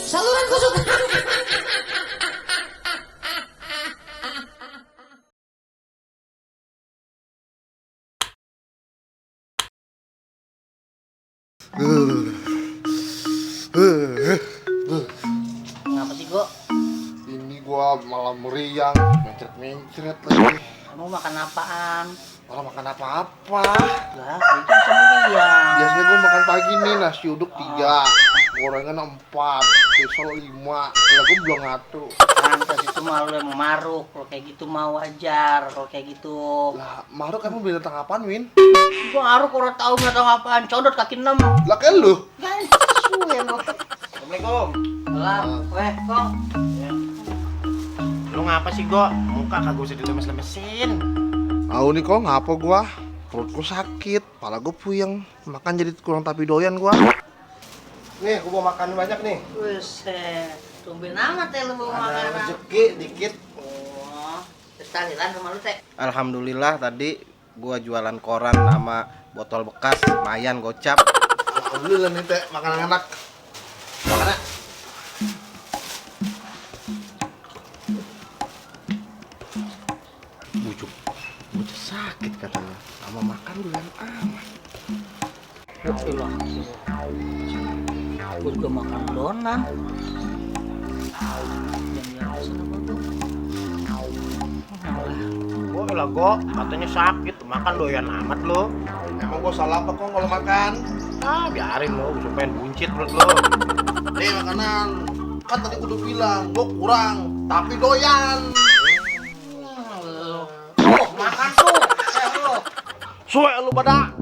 Saluran kesukaan. Kenapa sih, Go? Ini gua malah meriang, mencret-mencret lagi. Kamu makan apaan? Malah makan apa-apa. Lah, itu bisa meriang. Biasanya gua makan pagi nih nasi uduk 3, gorengan 4, pisau 5. Lah gua belum ngatur. Pantas itu malu yang maruk. Kalau kayak gitu mau wajar. Kalau kayak gitu. Lah, Maruk kamu binatang apaan, Win? Gua maruk orang tahu binatang apaan. Codot kaki 6. Lah kan lu. Guys, suwe lo. Assalamualaikum. Lah, weh, Kong. Lu ngapa sih, Go? Muka kagak usah dilemes-lemesin. Tahu nih kok ngapa gua? Perutku sakit, kepala gua puyeng. Makan jadi kurang tapi doyan gua. Nih, gua mau makan banyak nih. Buset. Tumben amat ya lu bawa Ada makanan. rezeki dikit. Oh, tahlilan sama lu, Teh. Alhamdulillah tadi gua jualan koran sama botol bekas, lumayan gocap. Alhamdulillah nih teh, makanan enak. Makannya. Bujuk sakit katanya. Sama makan duluan amat. Alhamdulillah. Gue juga makan donan. Gua elah, Go, katanya sakit, makan doyan amat lo. Emang gua salah apa kok kalau makan? Ah, biarin lo, gua pengen buncit perut lo. Nih makanan. Kan tadi gua udah bilang, gua kurang tapi doyan. Makan tuh, lu. Suwe lu pada.